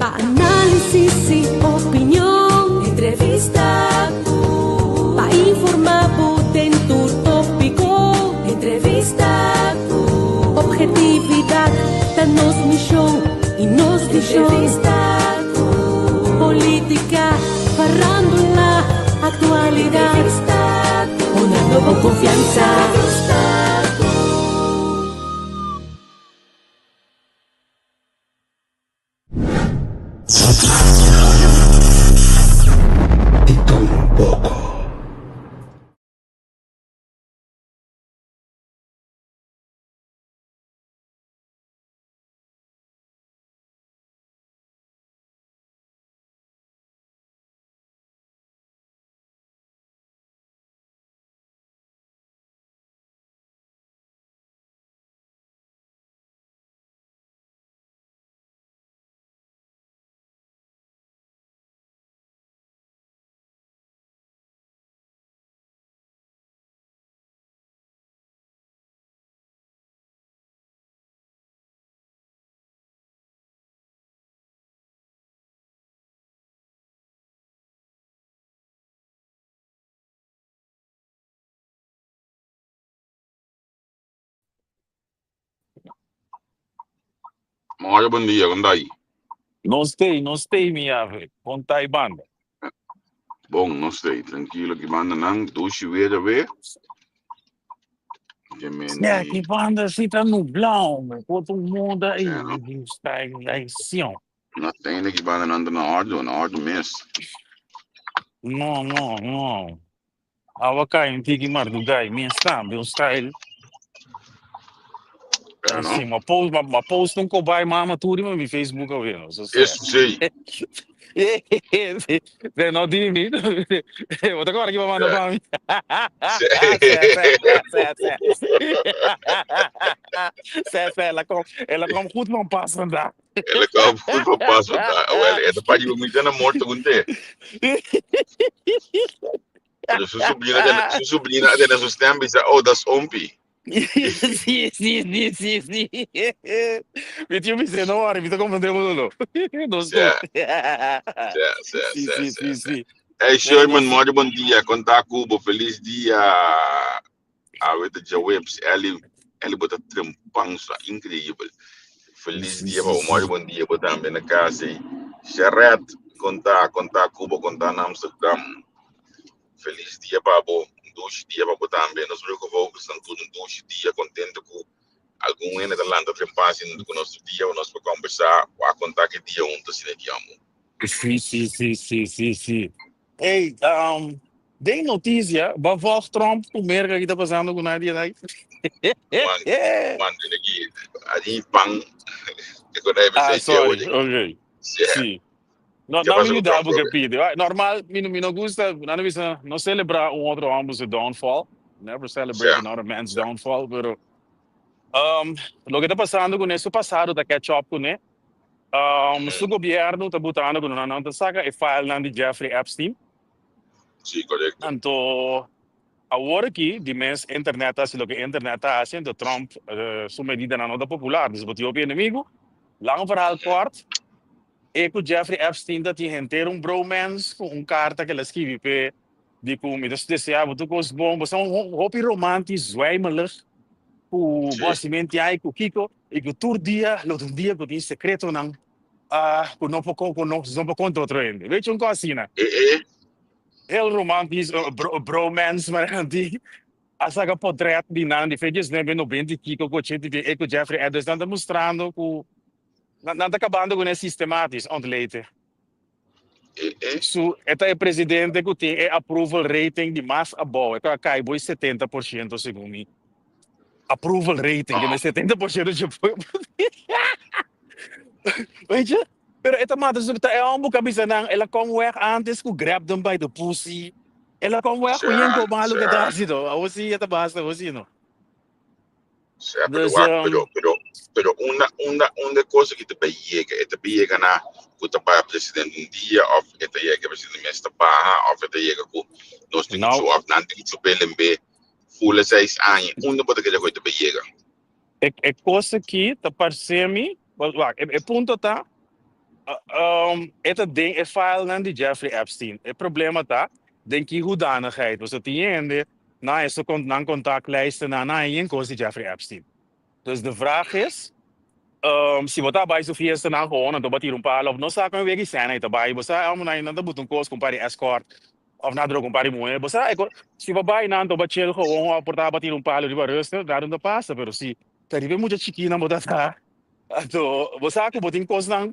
Pa análisis y opinion. Entrevista cu. Pa informa bo den tur tópico. Entrevista cu. Objetividad ta nos misión y nos visión. Entrevista cu. Política, farándula, actualidad. Entrevista cu. Honrando bo confianza. Entrevista cu. Di tur un poko. Mooi bon dia, kon dai? Nos tei, nos tei mi ave. Kon tai banda? Bon, nos tei. Tranquilo ki banda nan. Dushi weer de weer. Je men Ja, ki banda si ta nublado, me. Otro mundo aí, Ja, no. está aí, sim. No tem ki banda nan na orde, na orde mes. No, no, no. Awa kai un tiki mardugá mi tambe un style. Ja, no? Sim, ma post, ma post un cobai mama tur riba mi Facebook alweer, no. So Eso sí. De no di mi. Wat agora que manda pa mi. Sê, sê, ela kom goed van pas vandaag. Ela kwam goed van pas vandaag. Wel, e pa di mi na morto kunte. Pero su sobrina, su sobrina tiene su stem bisa, oh, dat is Ompi. Sí. Mi tio mi no worry, mi ta comprende mo No Sí. Hey, Sherman, mooi bon dia. Konta Cubo, feliz dia. A weet het, Jawebs, Ellie, Ellie bota trempança, incrível. Feliz dia, sí, mooi bon dia, bota também na casa. Charret, conta, conta Cubo, conta na Amsterdam. Feliz dia, babo. Um dia, babo também. Nos único focus ang tudo um dia, contente com algum ene da landa trempança com nosso dia, nós para conversar, a contar que dia um tá sine que amo. Sí. Hey, den noticia, bijvoorbeeld Trump, o merda que tá passando com nadie aí. Man, man, aqui, ali pan, que quando é Ah, sorry, ok. Sí. No, ¿Qué no pasó me con dá Trump, porque brother? pide. Ah, normal, mi no gusta, no, no celebra un otro hombre su downfall. Never celebrate another man's downfall, pero lo que está pasando con eso pasado ta catch up con né. Su gobierno ta botando con não ta saca e file nan di Jeffrey Epstein. Sí, correcto. Anto awor aki, di mes internet hace lo que internet ta haciendo, Trump su medida no ta popular, dus bo tin enemigo. Lang verhaal kort, e ku Jeffrey Epstein dat tin henter un bromance ku un karta ku el a skirbi pe di ku mi ta deseá bo tur kos bon, bo sa un hopi romantisch, zwijmelig, ku bo hasimentu ai ku kiko, i ku tur dia lo tin un dia ku tin sekretonan ku no por ku no no por konta otro hende. Weet je, un kos asina. Heel romantisch, bromance, maar di a saka portret di nan di fe 1990 i kiko ku ochenta i e ku Jeffrey Epstein, nan ta mustrando ku nan ta kabando ku ne sistematisch ontleed. Su e ta e presidente ku tin e approval rating di mas abou, e ta kai boi 70% segun mi. Approval rating, ke 70% dje pueblo. Weet je? Pero e ta mata su ta e homber ku a bisa nan el a kom weg antes ku grab them by the pussy. El a kom weg ku yen ko malu ke ta hasi to. Awor si e ta basta, awor si no. Sea, pero Dus wak, pero pero pero unda unda unda e cosa ki ta bay yega, e ta bay yega na ku ta bay presidente un dia of e ta yega presidente mes ta baha of e ta yega ku nos tin ku nou chu of nan tin ku chup'é lembe fula 6 aña. Unda bo ta kere ku e ta bay yega? E kos aki ta parse mi, wak, e punto ta. E ta den e filenan di Jeffrey Epstein. E problema ta den ki hoedanigheid. Pasobra tin hende nan e su nan contactlijstennan, nan a yen kos di Jeffrey Epstein. Dus de vraag is, si bo ta bai su fiestanan gewoon anto bo a tira un palo of no sa kon e wega i sena i ta bai. Bo sa elmo nan ta buta un kos ku un par di escort of nan a droga un par di muhé. Bo sa e ko si bo bai nan anto bo a chill gewoon of por ta bo a tira un palo riba rustig, daar no ta pasa. Pero si ta riba e mucha chikinan bo ta ta. Anto bo sa ku bo tin kosnan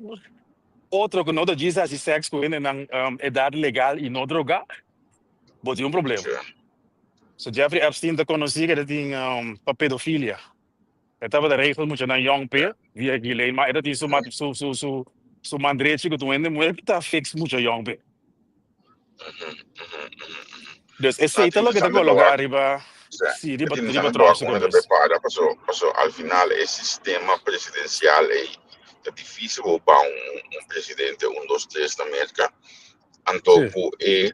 otro ku no ta djis hasi sèks ku hendenan edat legal i no drogá, bo tin un problema. So Jeffrey Epstein ta konosí ku e ta tin pa pedofilia. E tabata regel muchanan yòn p'e via Ghislaine, ma e ta tin su su su su su man drechi ku ta un hende muhé ku ta fix mucha yòn p'e. Dus esei ta loke ta kologá riba, sí, riba, riba Trump su kabes. Prepara, paso, paso al final e sistema presidencial ei ta difícil bo pa un, un presidente un, dos, tres na Merca. Anto Sí. ku e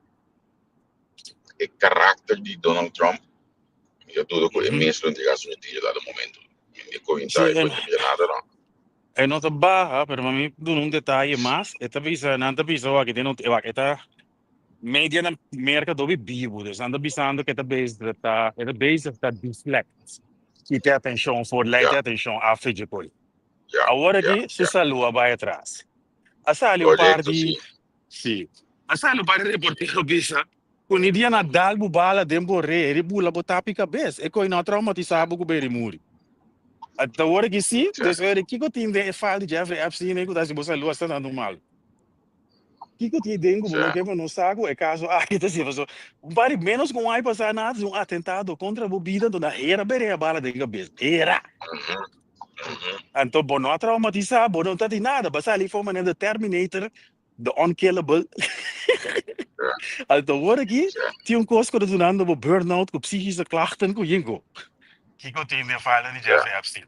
e karakter di Donald Trump, mi ta duda ku e mes lo entrega su retiro dado momento. Mi mi Sí, kointa e en, kointa mira nada no. e no ta baha, pero mi duna un detaye mas. E ta bisa, nan ta bisa wak, e tin un, wak, e ta Media na Merka dobi bibu, dus nan ta bisando ku e ta bezig ta e ta bezig ta deflect kita e atenshon for lei e atenshon af dje koi. Awor aki su salu a bai atras. A sali un par di si a sali un par di reportero bisa ku ni dia na dal bo bala den bo re e bula bo tapi kabes e koi no a traumatisa bo ku beri muri. Awor aki si, dus kiko tin den e file di Jeffrey Epstein ei ku ta hasi bo salu asta tantu malu? Kiko tin den ku bo no ke pa nos sa ku e kaso aki ta siña? Pasobra un par di ménos ku un aña pasá nan a hasi un atentado kontra bo bida, anto nan hera berea bala den kabes. Hera! Anto bo no a traumatisá, bo no ta tin nada, bo a sali for manera The Terminator, The Unkillable. Anto awor aki tin un kos ku ta dunando bo burnout ku psíkische klachten ku yinko. Kiko tin den falda di Jeffrey Epstein?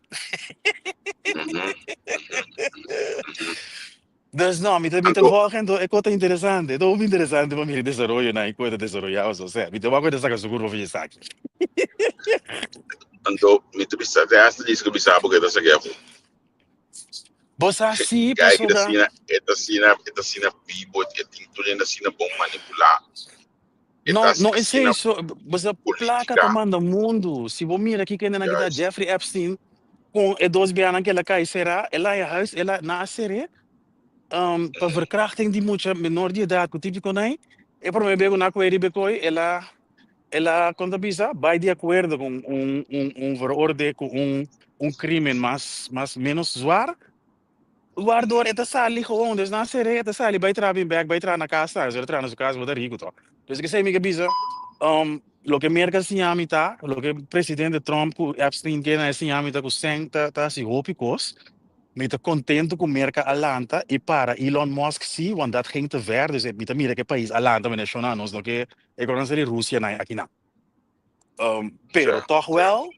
Dus no, mi ta mi ta Anto, volg en e kos ta interesante. E ta hopi interesante pa mira e desaroyonan i kon e ta desaroyá pasobra osea mi ta wak ku e ta saka su kurpa for esaki. anto mi ta bisa, te hasta dice ku bisa bo ku e ta saka afó. Bo sa sí Guy ki ta pasobra asina, e ta asina, e ta asina bibo, e tin tur hende asina bon manipulá. E ta no no asina esei so bo sa plaka ta polítika. manda mundu. Si bo mira kiko hendenan kita Juist. Jeffrey Epstein kon e dos bianan ku el a kai será, el a haña huis, el a nan a ser'é pa verkrachting di mucha menor di edat ku tipiko nai. E prome bes ku nan a kohe riba e koi el a el a kon ta bisa bai di akuerdo ku un un un veroorde ku un un krimen mas mas menos zwaar Waardoor e ta sali gewoon, dus na seré e ta sali bai traha bin bek, bai traha na kas ta, el traha na su kas bo ta riku tok. Dus esei mi ke bisa, loke Merka siña mi ta, loke presidente Trump ku Epstein ke nan a siña mi ta ku sèn ta ta hasi hopi kos. Mi ta kontentu ku Merka a lanta i para Elon Musk si, want dat ging te ver, dus mi ta mira ke pais a lanta mi nashonal, nos no ke e kono sali Rusia nan akinan. Pero tòg wèl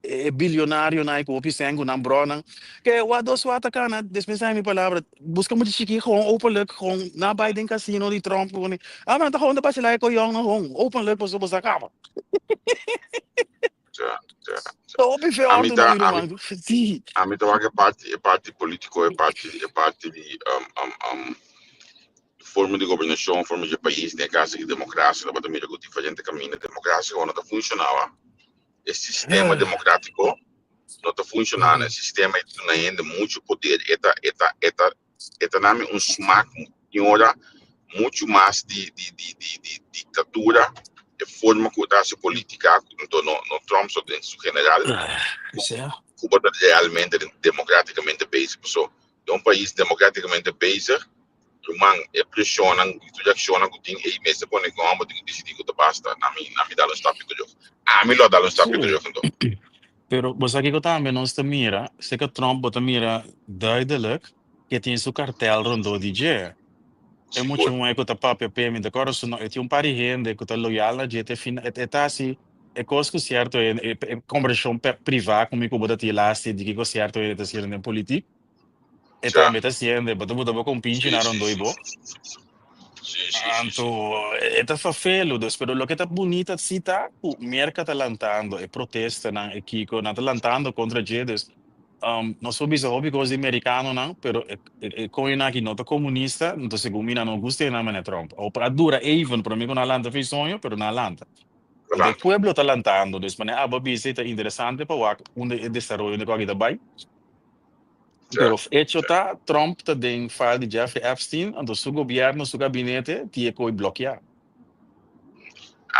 e bilionarionan ku hopi sèn ku nan brònan ke wak dos wak ta kana, dispensá mi palabra, buska mucha chikí gewoon openlijk gewoon nan bai den kasino di Trump ku ah nan ta gewoon ta basilá e koyònnan gewoon openlijk pasobra bo sa kaba. Ta hopi fe Ami òrdu ta nan mi ami ruman. Sí. ami ta wak e parti e parti polítiko e parti e parti di forma di gobernashon, forma di pais, den e kaso di demokrasia tabata mira ku diferente kaminda demokrasia no ta funshonaba. E sistema demokratiko no ta funshoná, e sistema e ta duna hende muchu poder, e ta e ta e ta e ta nami un smak tin ora muchu mas di di di di di diktatura, e forma ku ta hasi politika, anto no no Trump so den su general ku ku bo ta realmente demokratikamente bezig, paso den un pais demokratikamente bezig Ruman, e preshonnan i tur e akshonnan ku tin ei mester pone ku hòmber tin ku disidí ku ta basta. Na mi, na mi dal un stapje terug. Ami lo a dal un stapje terug anto. Pero bo sa kiko tambe nos ta mira? Seka Trump bo ta mira duidelijk ku e tin su kartel rondó di dje. E mucha Sigur. muhé ku ta papia p'e, mi ta kòrda su no, e tin un par di hende ku ta loyal na dje te final. E ta hasi e kos ku sierto hende, e kombersashon privá ku mi ku bo ta tin lasti di kiko sierto hende ta hasiendo den politik. E tambe ta siende, bo ta buta bo compinchi na rondó i bo. Anto e ta fafelu, dus, pero loke ta bunita si ta ku Merka ta lantando, e protestanan, e kiko, nan ta lantando kontra dje, dus Nos por bisa hopi kos di merikanonan, pero e koñonan aki no ta komunista, enton segun mi nan no gusta e nan manera Trump. A a dura even prome ku nan a lanta fi soño, pero nan a lanta. Anto e pueblo ta lantando, dus manera abo a bisa i ta interesante pa wak unda e desaroyo di ku aki ta bai. Pero hecho ta, Trump ta den file di Jeffrey Epstein, anto su gobierno, su gabinete tin e koe blokia.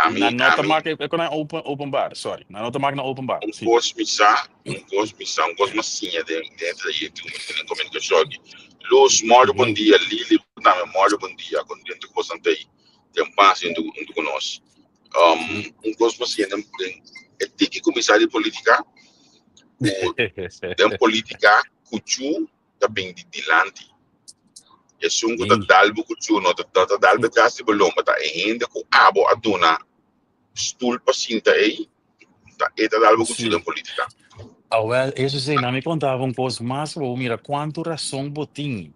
Ami, Nan no ta ami, mak e konan open, openbaar, sorry. Nan no ta mak nan openbaar, un si. kos mi sa, un kos mi sa, un kos m'a siña den den e trayekto ku mi tin den komunikashon aki. Luz, mòrdu bon dia, Lili tambe mòrdu bon dia, kontentu ku boso ta ei den pas huntu huntu ku nos. Um, un kos m'a siña den den e tiki ku mi sa di politika, ku den politika kuchu ta bin di dilanti. Esun ku ta dal bo kuchu no ta no ta dal bo tras di bo lomba, ta e hende ku abo a duna stul pa sinta ei, ta e ta dal bo kuchu den politika. Awel, eso sí, na mi kontaba un kos mas pa bo mira kuantu rason bo tin.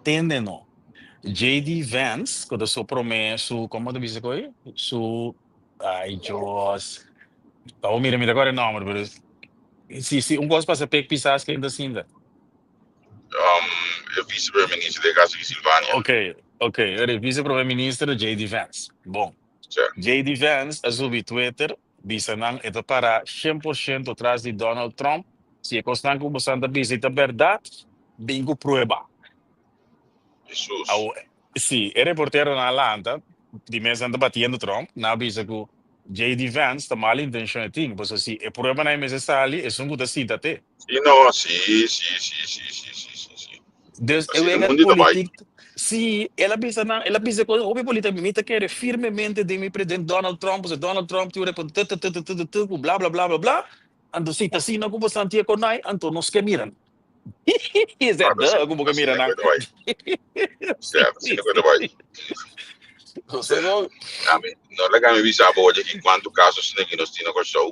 Tende no. JD Vance, ku ta su promé su, komo ta bisa koe? Su, ay Dios, pa bo mira mi ta kòrda e nòmber, pero si si un kos pasa pek pisas ken ta sinta? Um, e vice primer minister den caso di Silvania. Ok, ok, e vice primer minister JD Vance. Bon. Sí. JD Vance a subi Twitter bisa nan e ta para 100% tras di Donald Trump. Si e kosnan ku bosan ta bisa ta bèrdat, bin ku prueba. Jesus. Awo, si e reporteronan a lanta, di mes nan ta batiendo Trump, nan a bisa ku JD Vance ta mal intencion e tin, pasobra si e pruebanan e mester sali, esun ku ta sinta te. Si no, si, si, si, si, si, si, si, si. Dus e Asina wega mundo ta bai. politik, si, el a bisa nan, el a bisa ku hopi politik, mi ta kere firmemente den mi president Donald Trump, pasobra Donald Trump tin un repon t t t t t t ku bla bla bla bla bla, anto si ta asina ku boso antia konai, anto nos ke mira nan. Is Ah, that asina, duh, ku bo ke mira asina nan. ku ta bai. Si, asina ku ta bai. Nos ta go. Ami, no laga mi bisa bo oye ki kuantu kaso asina ki nos tin na Kòrsou.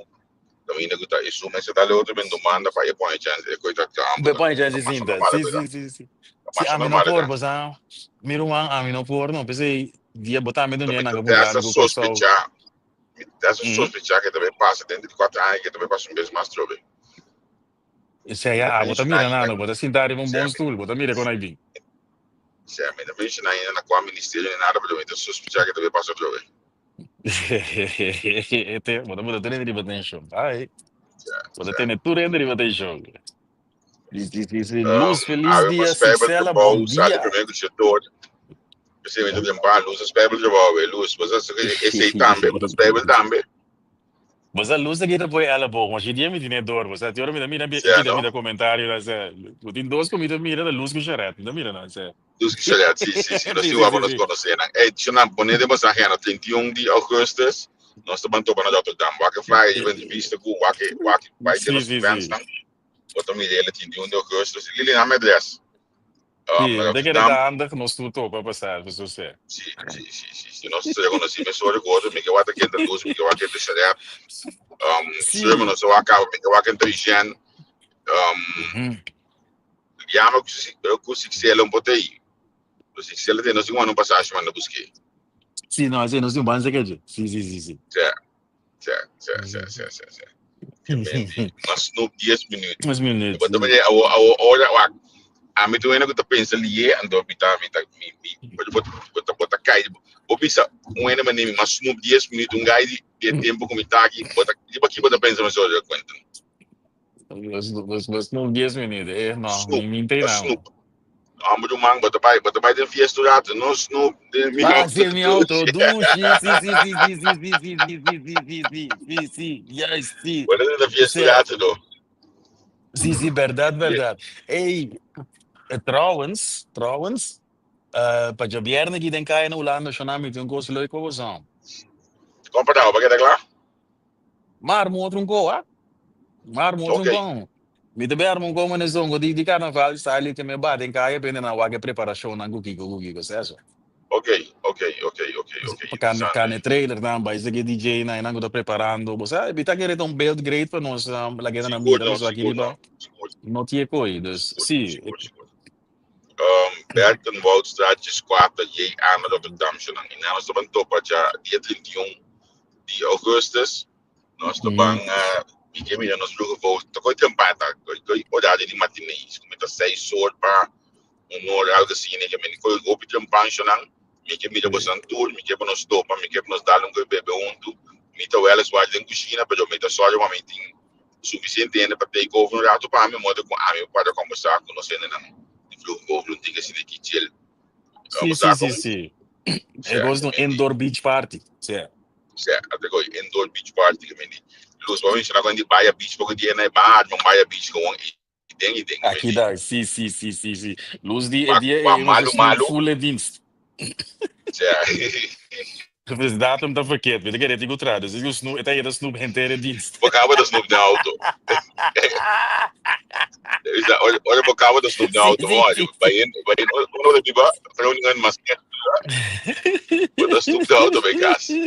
Kaminda ku ta esun mester dal e otro ben demanda pa e pone chèns e koi ta Be ta pone chèns ta di masha sinta. normal Si, e koi ta. si, si, si. Ta Si masha ami no normal e por, ta. bo sa, mi ruman, ami no por no. P'esei dia bo tambe Ta dun'é mi nan ta ka puntra testa mi ku Kòrsou. sospecha, mi ta testa Mm. sospecha ke ta bai pasa denter di kuater aña ke ta bai pasa un bes mas trobe. Esei Mi ta a bo ta menshoná mira ainda, nano, bo ta sinta riba un sea bon mi, stul, bo ta mira kon ai bin. sea mi ta menshoná ainda na kua ministerio ni nada, pero mi ta sospecha ke ta bai pasa trobe. Te, bo ta pone tur hende riba tenshon. Ai, Sea, bo ta sea. tene tur hende riba tenshon. Sí, sí, sí, sí. Luz, feliz Awe dia, mas spijbel Sixela, bon trabou, sali dia. primer ku setor. P'esei mi ta den pa luz a spijbel trabou, e luz. Bo sa esei tambe, bo ta spijbel tambe. Bo sa luz aki ta poi elleboog, ma shi dia mi tine dor, bo sa ti ora mi ta mira mi Sea pida no? pida comentario na se, bo tin dos ku mi ta mira ta luz ku Sharet, mi ta mira na se. Luz ku Sharet, si, si, si, nos Si, tin si, wak si, nos si. konosé nan. Ey, shonnan, pone den boso agenda, 31 di augustus, nos ta ban topa na Rotterdam. Wak e flyer riba entrevista ku wak e, wak bai den Si, nos si, events si. nan. Bo ta mira el 31 di augustus. Lili, nan mi adres. Sí, Na mi ta kere Rotterdam. ta handig nos tur topa pa sa, pa so se. Si, si, si, si, si. Nos ta rekonosí mesora ku otro, mi ke wak ta kenta luz, mi ke wak kenta Sharet. Sí. Sherman nos a wak kaba, mi ke wak kenta Eugène. Mhm. Yama ku si- ku Sixela un pote ahí. Pero Sixela te nos tin un pasaje manda buské. Sí, no, así nos tin un ban sekeje. Sí, sí, sí, sí. Sí, sí, sí, sí, sí, sí, sí. Menti, mas snoep 10 minuut. Dos minuut. Bo ta mira awo awo ora wak. Ami tu ene ku ta pensa lié anto mi ta mi ta mi mi bo bo ta bo ta kai bo bisa un ene mane mi mas snoep 10 minuut un gai di di e tempo ku mi ta aki bo ta riba ki bo ta pensa mesora di Quentin. Bo snoep 10 minuut. Eh, no, Snoep, mi mi ta na. snoep. Hombre do man, bo ta bai bo ta bai den fiesta un rato, no snoep den mi Ah, auto sí, mi auto, dushi. dushi, sí, sí, sí, sí, sí, sí, sí, sí, sí, sí, sí, sí, sí, sí, juist, sí. Bo ta den fiesta un Sea, rato do. sí, sí, verdad, Yeah. verdad. Ey, trouwens, trouwens, pa djabièrnè aki den kaya na Hulanda, shona mi tin un kos leuk pa boso. Kon pa dao, pa keda kla? Maar mi otro un ko, ah. Maar mi otro un Ok. ko. Mi ta bay arma un ko mane zongo di di carnaval sali te me ba den kaya pende na wak e preparacionnan ku kiko ku kiko seso. Ok, ok, ok, ok, ok, Pa kane interesante. kane trailer nan bay seki DJ nan nan ku ta preparando. Bo sa mi ta kere ta un beeld great pa nos lagenda na Sigur mira no, pasobra aki sigur riba no, sigur, no tie koi. Dus sigur, si. sigur, sigur. Um, Berten Woudstraat 4 JA na Rotterdam shonan. I nan nos ta ban topa dja dia 31 di augustus. Nos ta ban uh, Mi ke mira nos Vroege Vogels ta koi trempa ta koi horario di matinee ku mi ta seis or pa un or algo asina ke mi koi hopi trempanshonnan mi ke mira bosan tur mi ke pa nos topa mi ke pa nos dal un koi bebe huntu mi ta weliswaar den kushina pero mi ta sòru pa mi tin sufisiente hende pa take over un ratu pa mi modo ku ami por para kombersá ku nos hendenan di Vroege Vogels un tiki asina ki chill. Sí, sí, sí, sí. E kos un indoor beach party. Sí. Sea, ate ko indoor beach party ke mendi. Luz, pa menciona kon di Baia Beach, poko di ena e bar, un Baia Beach gewoon i den i den. Aki da, sí, sí, sí, sí, sí. Luz di e Pa, dia pa e nos malu snoep malu. full e dienst. Sea. Dus datum ta verkeerd, weet ik het goed raad. Dus ik snoep, het is snoep henter e dienst. Bo kaba de snoep de auto. Is dat, ora, ora bo kaba de snoep de auto, Sí, hoor. sí, Bij een, bij een, ora biba, Groningen Maastricht. Bo ta snoep de auto bij gas.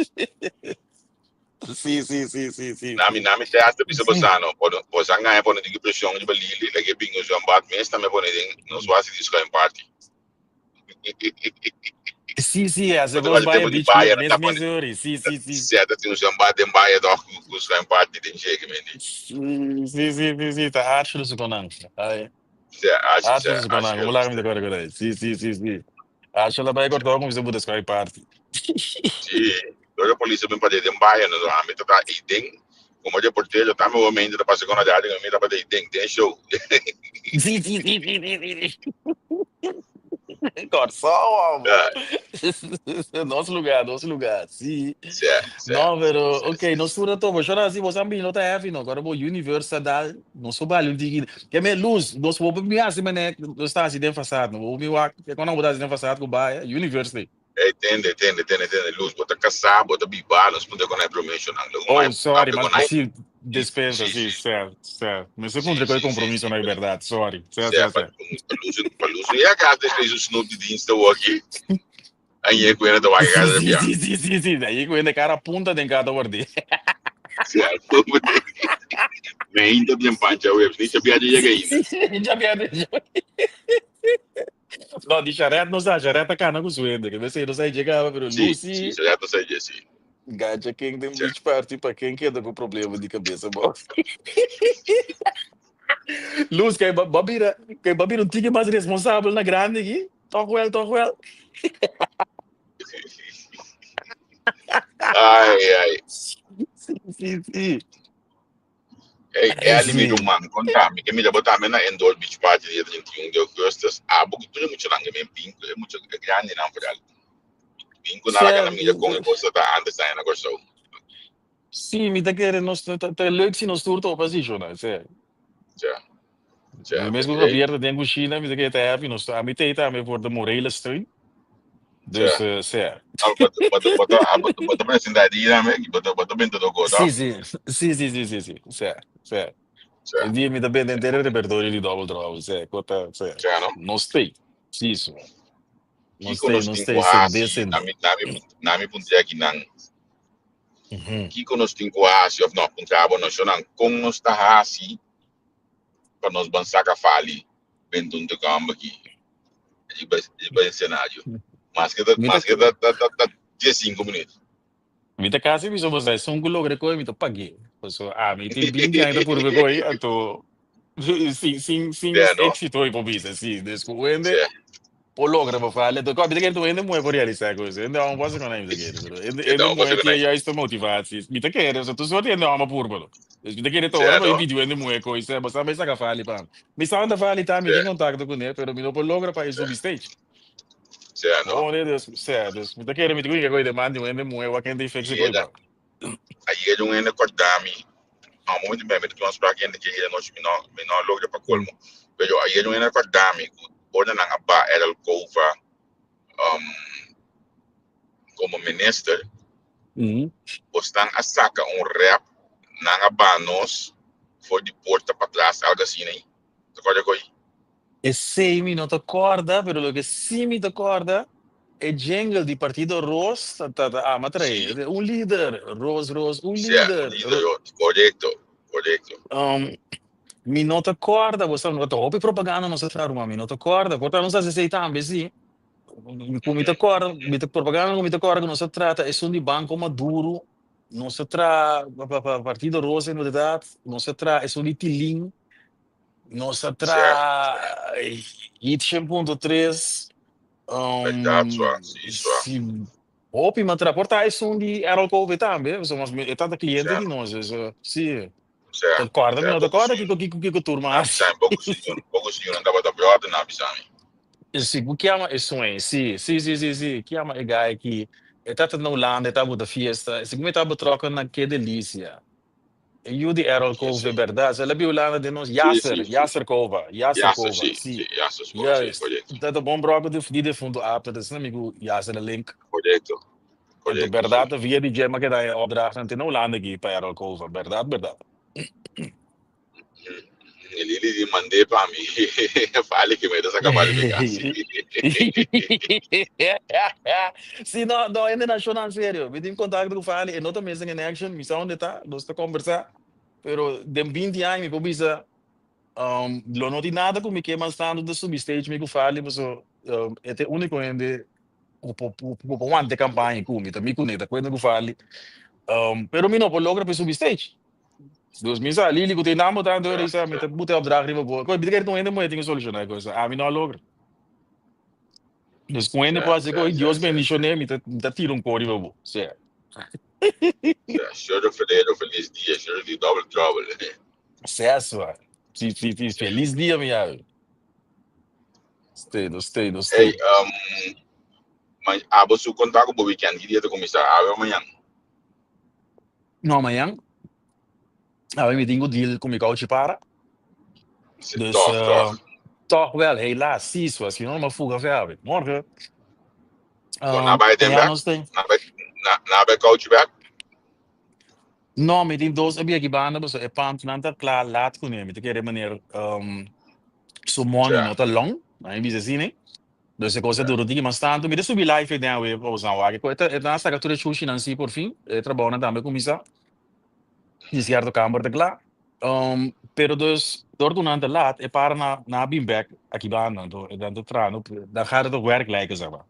Sí, sí, sí, sí, sí. Nami, nami te hasta bisa bosano. Por, por sanga pone di presión di balili, lagi bingo zwembad, meesta me pone ding, nos was di schuim party. Sí, sí, hace Bo ta gos wak Baia tempo di Beach Club, Baia, mes ta mes pone ori. Sí, sí, sí. Seta tin un zwembad den Baia toch, ku schuim party den shake, mendi. Sí, sí, sí, sí, ta hartstikke su konan. Ai. Se, ashi, se, Hartstikke su ashi, konan, como laga mi te kore kore. Sí, sí, sí, sí. Ashi la bai korto como se buta schuim party. Sí, dor polis a bin pa den Baia, no, ami ta ta ei den, como reportero, tambe bo mente ta pasa con a radio, mi ta pa den, den show. Sí, sí, sí, sí, sí, sí. Kòrsou, amo. Nos lugar, nos lugar, sí. Sí, sí. No, pero, Sí, ok, sí. nos tur a topa. Shora así, bos han bini, no ta heavy, no. Kòrda bo Universe a dal, nos so bali un tiki. Ke me luz, nos bo mi hasi mene, nos ta hasi den fasad, no. Bo mi wak, ke kon bo ta hasi den fasad ku baya, Universe te. Ey, tende, tende, tende, tende, Luz, bo ta kasá, bo ta bibá, nos puntra kon e promeshonan. Lo Oh, mai sorry, papia mas kon ai. sí, despensa, Sí, sí, sí. sè, sè. Mester Sí, puntra ku e sí, sí, kompromiso sí. no e bèrdat, sorry. Sè, Sè, sè, pa, sè. pa Luz, pa Luz no yega kas despues su snoep di dienst awo aki. Añe ku ene ta wak Sí, kada sí, bia. sí, sí, sí, sí. Ahí ku ene kara punta den kada wordé. Sè, me ainda den pancha webs, ni sabia di yega Sí, ainda. sí, sí, ya bia. No, di Charette no sa, Charette ta cana cu su hende, que bes no sa llegaba, pero Sí, sí, Lucy, Charette no sa dje, sí. gacha ken den Tja. beach party pa ken keda cu problema di cabeza bo. Luz, kay ba, ba bira, kay ba bira un tiki mas responsabel na grandi aki? Toch wel, toch wel. Ai, ai. Sí, sí, sí. Hey, Ai, Ellie, mi sí. ruman, konta mi, ke mira bo tambe na Indoor Beach Party dia 31 di augustus. Abo ku tur e muchanan ke men bin ku e mucha e grandinan vooral. Bin ku nan laga Sè, nan mira kon e kos ta antes aña na Kòrsou. Sí, mi ta kere nos ta ta leuk si nos tur topa así, shona, sè. Tja, tja, Mi mes ku oké. Javier ta den kushina, mi ta kere ta happy, nos ami t'ei tambe for de morele steun. Tja. Dus, sè. Ah, bo ta bo ta bo ta ah, bo ta bo ta presentá e dia tambe? Bo ta bo ta benta doko, Sí, toh? sí, sí, sí, sí, sí, sí, sè, sè. Tja, E dia mi ta benta henter e repertorio di Double Trouble, sè, ku ta, sè. tja, no? Nos t'ei, sí, so. Nos Kiko t'ei, nos nos tin t'ei, ku sendé, hasi? sendé. Nami nami nami puntra akinan. Mhm. Kiko nos tin ku hasi òf no, puntra bo no, shonnan, kon nos ta hasi pa nos ban saka fali benta un tokamba aki riba riba escenario? Maske ta Mi ta maske ta ta ta ta diesinku minuut. Mi ta kasi bisa bo sa esun ku logra koe mi ta pag'é. Pasobra ami tin binti aña ta purba koe anto sin sin sin Sea no? éxito mi por bisa si. Dus ku hende Sea. por logra bo fala enton mi ta kere tur hende muhé por realisa ku esei. Hende hòmber por hasi ku nan mi ta kere pero hende E hende ta muhé ku tin nan. e juiste motivatie. Mi ta kere pasobra tur sorti hende hòmber purba lo. Dus mi ta kere ta Sea ora pa mi no? pidi hende muhé koe sea bo sa mi saka fali pa mi. Mi sa unda fali ta mi Sea. tin kontakto kuné pero mi no por logra pa e Sea. subi stage. Sea no? Bon, dus, sea, dus mi ta kere mi ta kuinka koe demanda di un hende muhé wak hende fix e koe Yeda pa. ayer un hende kòrda mi, no, momento mi ta tuma sprak hende ke yeda nochi mi no mi no logra pa kolmo. Pero ayer un hende kòrda mi ku ora nan a ba Errol Cova um, komo minister, bosnan a saka un rap, nan a ba nos for di porta patras, algo asina. Ta kòrda koe? Esei mi no ta kòrda, pero loke sí mi ta kòrda, e jingle di Partido Ros ta ta ta ama trae. Sí. Un lider, Ros, Ros, un Sea, un lider. lider, Ros. Korekto, korekto. Mi no ta kòrda, bo sa, ta hopi propaganda nos a traha ruman, mi no ta kòrda. Por ta nos hasi esei tambe, sí. Ku mi ta kòrda, mi ta propaganda ku mi ta kòrda ku nos a trata esun di Banco Maduro. Nos a traha pa pa Partido Rosa inderdaad, nos a traha esun di Tilin, nos a traha Hit 100.3, Berdad sua, si sua. si hopi m'a traha, por ta esun di Errol Cove tambe, pasobra nos e tata cliente di nos, dus si. Ta corda, mi no ta corda kiko kiko kiko tur m'a hasi. Poco señor, poco señor nan tabata brother nan a bisa mi. Si, ku kiama esun ei? Si, si, si, si, si, kiama e guy aki? E tata na Hulanda, e tabata fiesta, segun mi tabata betrokken na Ke Delicia. E yu di Errol Cove, berdad? El a bin Hulanda den nos, Yasser, Yasser Cova, Yasser Cova, si. Juist. Ta bon bròker di defunto Abner, ta asina mi ku Yasser a link. Korekto, Anto korekto, si. berdad ta via di dje mi a keda e opdrachtnan te na Hulanda aki pa Errol Cova, berdad, berdad. E Lili di mand'é pa mi. Fali ki mi ta saka bali mi kasi. Si no, no hende na shona serio. Mi tin kontakto ku Fali, e no ta missing in action, mi sa unda e ta, nos ta kombersá. Pero den binti aña mi por bisa, lo no tin nada ku mi ke mas tantu ta subi stage mi ku Fali, paso e ta e úniko hende ku por ku por wanta e kampaña ku mi, ta mi kuné, ta kuenta ku Fali. Pero mi no por logra pa e subi stage. Dus mi sa, Lili, ku tin nan bo tantu ora isa, mi ta buta e opdracht riba bo. Koe, mi ta kere ku un hende muhé tin ku solushoná e kos. Ami no a logra. Dus ku un hende por hasi koe, Dios bendishoné, mi ta mi ta tira un ko riba bo. Sea. Shordo Federo, felis dia. Shordo di double trouble. Sea sua. Si, si, si, felis dia mi yabi. Stay, no stay, no Hey, stay. Ma abo su konta ku bo weekend, ki dia ta kuminsá? Awe o mañan? No, mañan. Awe mi tin ku deal ku mi kouchi para. Si, Dus toch, toch. toch wel, helaas, si, so si no mi a fuga fe awe. Morgen. So na bai den Mañan bek? nos tin. Na bai, na, na bai kouchi bek? No, mi tin dos abi aki banda, pasobra e pantnan ta kla laat kuné. Mi ta kere meneer su money Ja. no ta long, a mi bisa asina. Dus e kos a dura un tiki mas tantu. Mi ta subi live den awe pa boso nan wak. E ta e ta saka tur e shushinan si por fin. E trabounan tambe a kuminsá. Di sierto kamber ta kla. Pero dus dor ku nan ta lat e para na nan a bin bek aki banda. Anto e nan ta traha no nan gaat het op werk lijken zeg maar.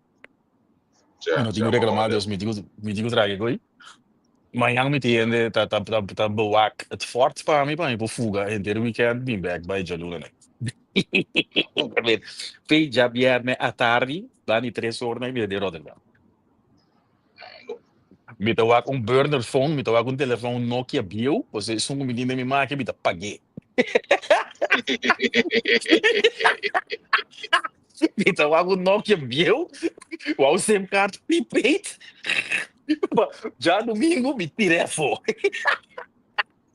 Mi no tin ku reklamá dus mi tin ku mi tin ku traha kiko. Mañan mi tin hende ta ta ta ta bewak het fort pa mi pa mi por fuga henter weekend bin bek bai djaluna nan. Fe djabierne atardi banda di tres or nan mi ta den Rotterdam. Mi ta wak un burner phone, mi ta wak un telefon Nokia bieu, pasobra esun ku mi tin den mi maki mi ta pag'é. Mi ta wak un Nokia bieu, wou sim card prepaid, pa djadumingu mi tir'é afó.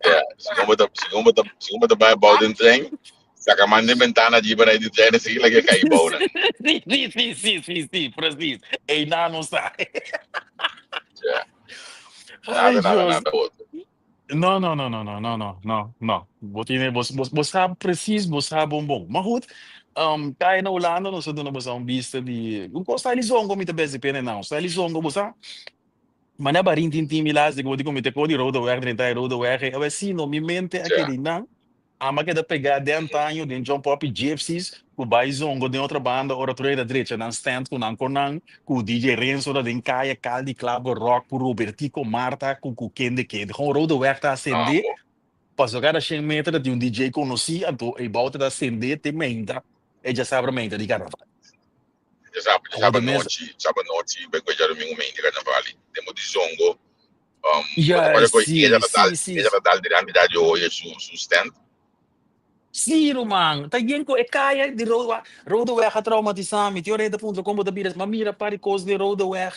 Ja, segun bo ta, segun bo ta, segun bo ta bai bou den trein, saka man den bentana dji para di trein así like kai bou nan. Sí, sí, sí, sí, sí, sí, precies. Einan nos ta. Ja. Ay, Nada, nada, Dios. nada otro. No, no, no, no, no, no, no, no, no. Bo tiene, bo, bo, bo sa precies, bo sa bon bon. Maar goed, kai na Hulanda nos a duna bo sa un bista di un kos ta Elizongo mi ta bes di pena nan. Sta Elizongo bo sa. Mane a barin tin tin mi las di ku bo di ku mi te ko di Rodeweg drenta e Rodeweg ei. Awe si no mi mente a keda einan. Amo a keda pegá den antaño den John Poppy Gypsies ku bai zongo den otra banda ora tur a drecha nan stand ku nan konan ku DJ Renzo ta den kaya kal di Club Rock ku Robertico Marta ku ku kende kende. Gewoon Rodeweg ta asende pasobra kada shen meter ta tin un DJ konosí anto ei bou ta ta asende te meinta e djasabra meinta di karnaval. Djasabra Awor djasabra di mes nochi djasabra nochi bai ku djadumingu meinta karnaval den bo di zongo. Bo ta Juist, kore ku sí, ella ta dal sí, sí. ella ta dal dilanti di oye su su stand. Sí, ruman, ta yen ku e kaya di Roodeweg, Roodeweg a traumatisá mi. Tin ora hende ta puntra kon bo ta bira, m'a mira par di kos den Roodeweg,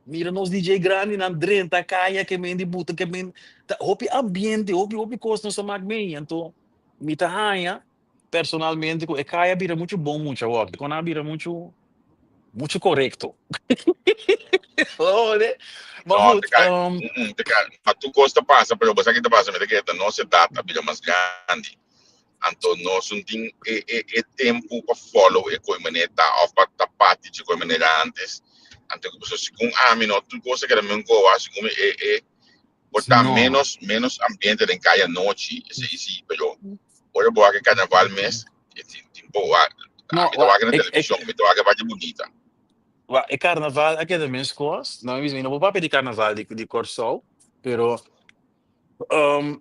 mira nos DJ grandinan drenta kaya ke men di buta ke men ta hopi ambiente, hopi hopi kos nos a mak mei. Anto mi ta haña personalmente ku e kaya a bira muchu bon mucha wòk, dikon nan a bira muchu muchu korekto. Hode, ma No, goed, te kai, te kai, ma tur kos ta pasa, pero bo sa ki ta pasa, mi ta kere ta nos edat a bira mas grandi, anto nos no tin e, e, e tempu pa follow e koi manera ta of pa ta parti dje koi manera antes, anto ku pasobra segun ami no tur kos ta keda men koa, segun mi e, e por ta no. menos, menos ambiente den kaya anochi, esei si, pero ora bo wak e karnaval mes, e tin, tin bo wak, No, ami ta wa, wak na e, e, televishon, mi ta wak e parti bunita. wa, e karnaval a keda meskos, no mi bisa mi no por papia di karnaval di, di Kòrsou. Pero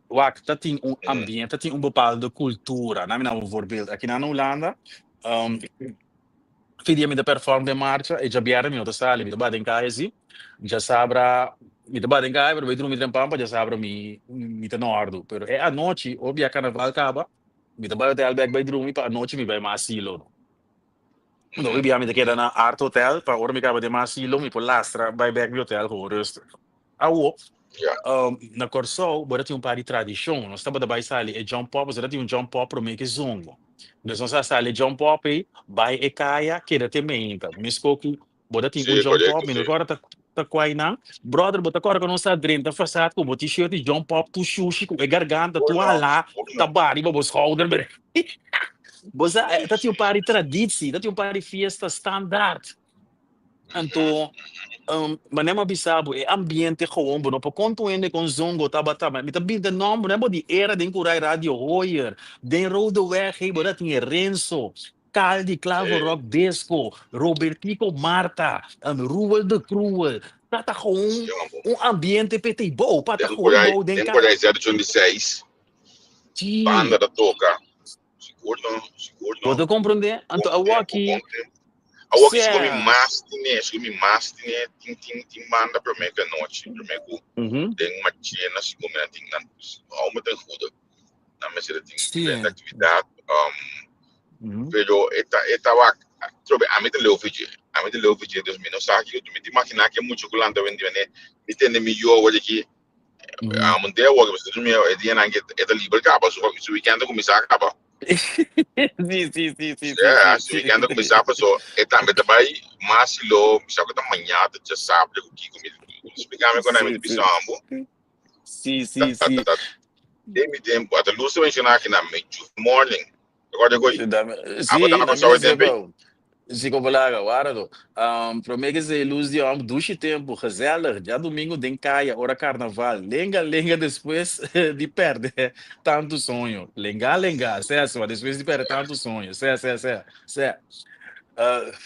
wak, ta tin un ambiente, ta tin un bepaalde cultura. Na mi na un voorbeeld. Aki na Hulanda, fi dia mi ta perform den marcha, e djabièrnè mi no ta sali, mi ta ba den kaya si. Djasabra mi ta ba den kaya, pero bai drumi den pampa, djasabra mi mi ta na òrdu. Pero e anochi, ora bia karnaval kaba, mi ta bai hotel bèk bai drumi, pa anochi mi bai mas asilo. No hopi bia mi ta keda na Art Hotel, pa ora mi kaba den mas asilo mi por lastra bai bèk mi hotel gewoon rustig. Awo, na Kòrsou bo ta tin un par di tradishon. Nos tabata bai sali e jump up, pasobra tin un jump up promé ku e zongo. Dus nos a sali e jump up ei, bai e kaya, keda te meinta. Meskó ku bo ta tin un jump up, mi no kòrda ta ta kua einan. Bròder, bo ta kòrda ku nos a drenta fasad ku bo t-shirt di jump up tur shushi ku e garganta tur halá ta baha riba bo skouder. Bo sa, ta tin un par di traditie, ta tin un par di fiesta standaard. Anto, manera mi a bisa bo, e ambiente gewoon, bo no por konta un hende kon zongo tabata. Mi ta binta nòmber, no e bo di era den Kurai Radio Hoyer, den Rodeweg, hey, bo ta tin e Renzo, Cal di Clavo Rock Disco, Robertico Marta, Ruel de Cruel. Tabata gewoon un ambiente p'e bou, pa ta gewoon bou den Den Kurai 086, banda ta toka. Sigur no, sigur no. Bo ta comprende? Anto Bon tempo, awaki bon tempo. Awaki sigur mi sea. mas tine, sigur mi mas tine, tin tin tin banda prome ku anochi, prome ku den machena sigur mi nan tin nan hou me ten goede. Nan mester a tin diferente actividad. Pero e ta e ta wak trobe ami ta leu fidje. Ami ta leu fidje, dus mi no sa kiko mi ta imagina ke mucha ku lanta wen di mane mi tende mi yu awor aki Amo de awor que mi e dia nan que e ta liber caba su su weekend a cuminsa caba. Sí, sí, sí, sí, sí, Yeah, sí, su weekend a sí. cuminsa paso e tambe ta bay mas si lo mi sa cu ta mañana ta djasabra cu kico mi explicame con mi Sí, ta bisa sí. ambo. Sí, Ta sí, ta sí. ta den mi tempo ata luz ta menciona aki na mi morning. Recorda goy. Dame, Abo ta sí, na dame Kòrsou e que tempo ei? sepa. Sí, como laga, guarda. Promé que se luz di hom, dushi tempo, gezellig. Djadomingo den kaya, ora carnaval. Lenga, lenga despues di perde tanto soño. Lenga, lenga, sea, sea, despues di perde tanto soño. Sea, sea, sea, sea.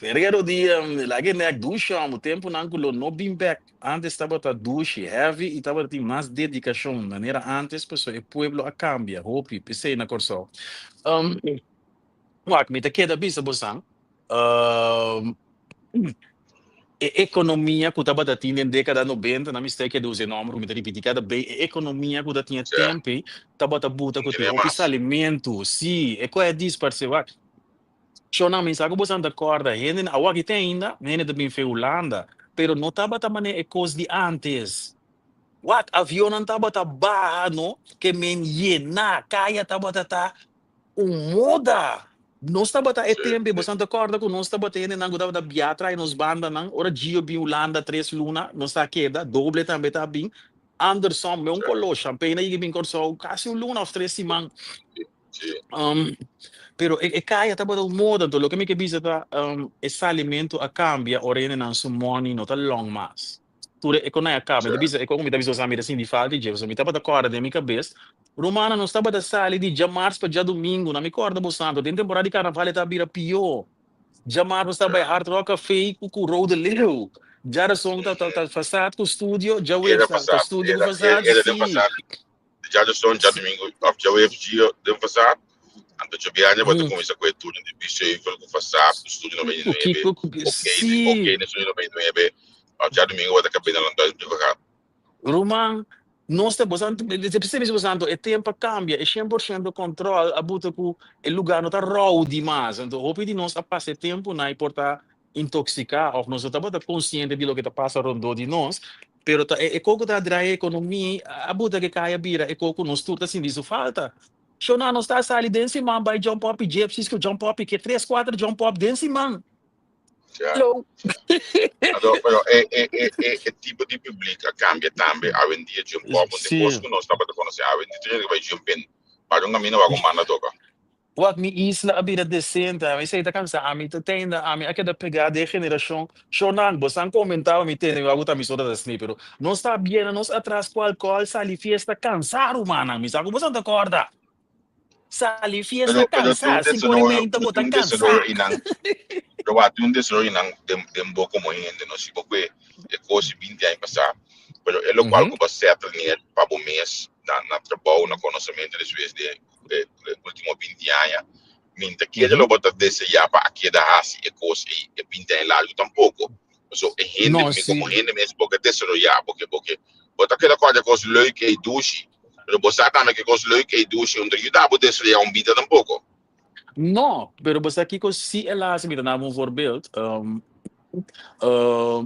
Vergero dia, laga e nek dushi hom, temponan cu lo no bin bek. Antes tabata dushi, heavy y tabata tin mas dedicacion manera antes pasobra e pueblo a cambia hopi p'esey na Corsou. Wak mi ta keda bisa bosan e economia cu tabata tin den decada nobenta, na mester keda usa e nomber cu mi ta ripiti cada bey, e economia cu ta tin e tempo ey tabata buta cu tin hopi salimento, si e coe a disparce wak. Shona, mi sa ku boso ta kòrda, hende awor aki te ainda, hende ta bin fe Hulanda, pero no tabata manera e kos di ántes. Wak, avionnan tabata baha, no, ke men yená, kaya tabata ta un moda. Nos tabata e tempu, boso ta kòrda ku nos tabata hendenan ku tabata bia trae nos bandanan, ora Gio bin Hulanda tres luna, nos ta keda, Doble tambe ta bin, Anderson, meun koló, Champagne a yega bin Kòrsou kasi un luna òf tres siman. Pero e kaya tabata un moda, anto loke mi ke bisa ta e salimentu a kambia ora hendenan su money no ta long mas. Tur e konai a kambia. Mi ta bisa e kon mi ta bisa osea mi ta sinti falta di dje pasobra mi tabata kòrda den mi kabes, Rumannan nos tabata sali di djamars pa djadumingu, na mi kòrda bo santo, den temporada di karnaval e ta bira pió. Djamars nos ta bai Hard Rock Café ku Rode Leeuw. Djarason ta ta fasad ku studio, djaweps ta studio ku fasad, si. Djaduson, djadumingu òf djaweps dia den fasad, anto djabièrnè bo ta kuminsá ku e turno di Biesheuvel ku fasad ku Studio 99, ok, ok na Studio 99, òf djadumingu bo ta kab'é na Landhuis Brievengat. Ruman, nos ta boso p'esei boso anto e tempu a kambia, e 100% kòntròl a buta ku e lugá no ta ròdi mas, anto hopi di nos a pasa e tempunan i por ta intoxiká òf nos no tabata konsiente di loke ta pasa rondó di nos, pero ta e koko ta drai e ekonomia a buta ke kai a bira e koko nos tur ta sinti su falta. Shona nos ta sali den siman bai jump up i gypsies ku jump up i ke tres kuater jump up den siman. Hello. Anto, pero e, e, e, e, e tipo di publiek a cambia tambe awendia jump up. Un de kos ku nos tabata konosé awendia, tur hende bai jump in. Para un camino wak un banda toka. Wak mi isla a bira decente, ami esey ta cansa, ami ta tenda, ami a keda pega den generacion shornan, bosan comentaba mi tende mi wak ta mi so ta sni, pero nos ta biena nos atras cu alcohol sali fiesta cansa rumannan, mi sa cu bosan ta corda, sali fiesta Pero, pero tin cansa, un cinco ora y desaroyo, meinta pero bo tin ta un cansa. desaroyo einan, pero wak tin un desaroyo einan den, den bo como hende, no? Si bo kue e cos di 20 aña pasá. Pero e lokual ku bo a settle neer pa bo mes na na trabou, na konosementu despues di e ultimo 20 aña, mi ta kere lo bo ta deseá pa a keda hasi e kos ei e 20 aña largu tampoko. Paso e hende, No, mi komo sí. hende mes bo ke desaroyá, bo ke bo ke bo ta keda kòrda kos leuk ei dushi, pero bo sa tambe ke kos leuk ei dushi no ta yuda bo desaroyá un bida tampoko. No, pero bo sa kiko si el a hasi, mi ta daba un voorbeeld.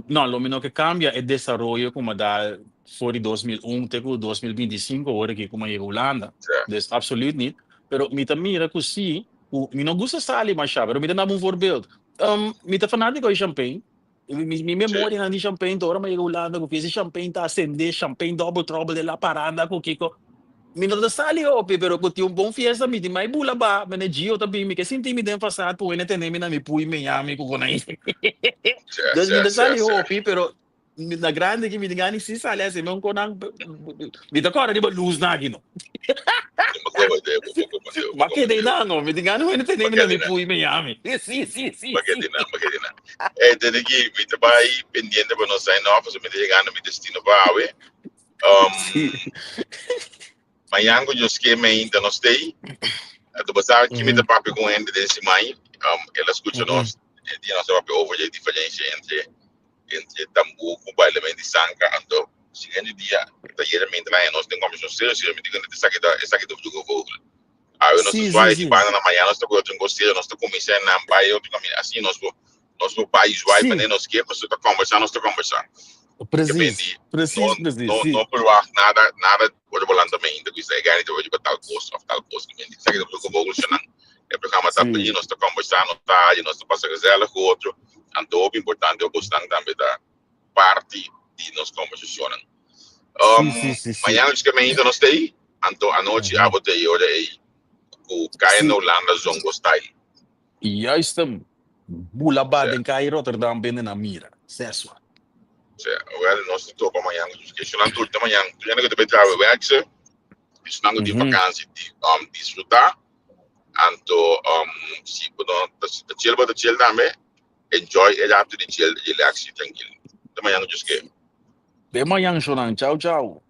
No, lo mi no ke kambia e desaroyo ku mi a da for di 2001 te ku 2025 ora ki ku mi a yega Hulanda. Dus absoluut niet. Pero mi ta mira ku si, ku mi no gusta sali masha, pero mi ta daba un voorbeeld. Mi ta fanátiko di champagne. Mi memorianan di champagne ta ora mi a yega Hulanda ku fiesta di champagne ta asende, champagne double trouble den la paranda ku kiko. Mi no ta sali hopi, pero ku tin un bon fiesta mi tin mai bula ba, mene Gio ta bin, mi ke sinti mi den fasad ku hende tene mi na mi pui Miami ku konai. Dus mi ta sali hopi, pero na grandi aki mi tin gana di si sali asi men konan mi ta kòrda riba luz nan aki no. Ma keda einan no, mi tin gana di hende tene mi na mi pui Miami. Si, si, si, si. Ey, tene ki mi ta bai pendiente pa nos sign off, pasobra mi ta yegando mi destino pa awe. Um, Sí. mañan ku Dios ke me ainda nos stay. Anto basta ki mi ta papia ku hende den siman, el a skucha nos, e dia nos a papia over e diferensia entre entre tambú ku bailamento di sanka. Anto siguiente dia ta yera mi entra nos den komishon serio serio mi di ku esaki ta esaki ta vluga vogel. Awe nos ta zwaai di banda na mañan nos ta ku otro serio nos ta kuminsá nan bai otro kaminda asina nos por nos por bai zwaai manera nos ke pasobra ta kombersá nos ta kombersá. Precies, precies, no, precies. No, sí. no verwacht nada, nada ora bo lanta mainta ku e gani ta oye tal kos of tal kos. Sa ki ta vogel nan. E programa ta Sí. nos ta kombersá, nos ta, nos ta pasa gezellig ku otro. Anto hopi importante pa bosnan tambe ta parti di nos kombersashonnan. Sí, sí, sí, sí. Mañana nos ke mainta nos tei, anto anochi abo tei ora ei ku Kaya na Hulanda Zongo Style. Juist hem. Bula ba den Kaya Rotterdam bende na mira. Seswa. Sea, well, nos ta topa mañana. Ke esnan tur ta mañana. Tur hende ku ta bai traha werkse, esnan ku tin vakansi, di, disfrutá. Anto, si bo no ta, si ta chill, bo ta chill tambe. Enjoy e rato di chill, relax i trankil. Te mañana, Dios ke. Te mañana, Shonan. Ciao, ciao.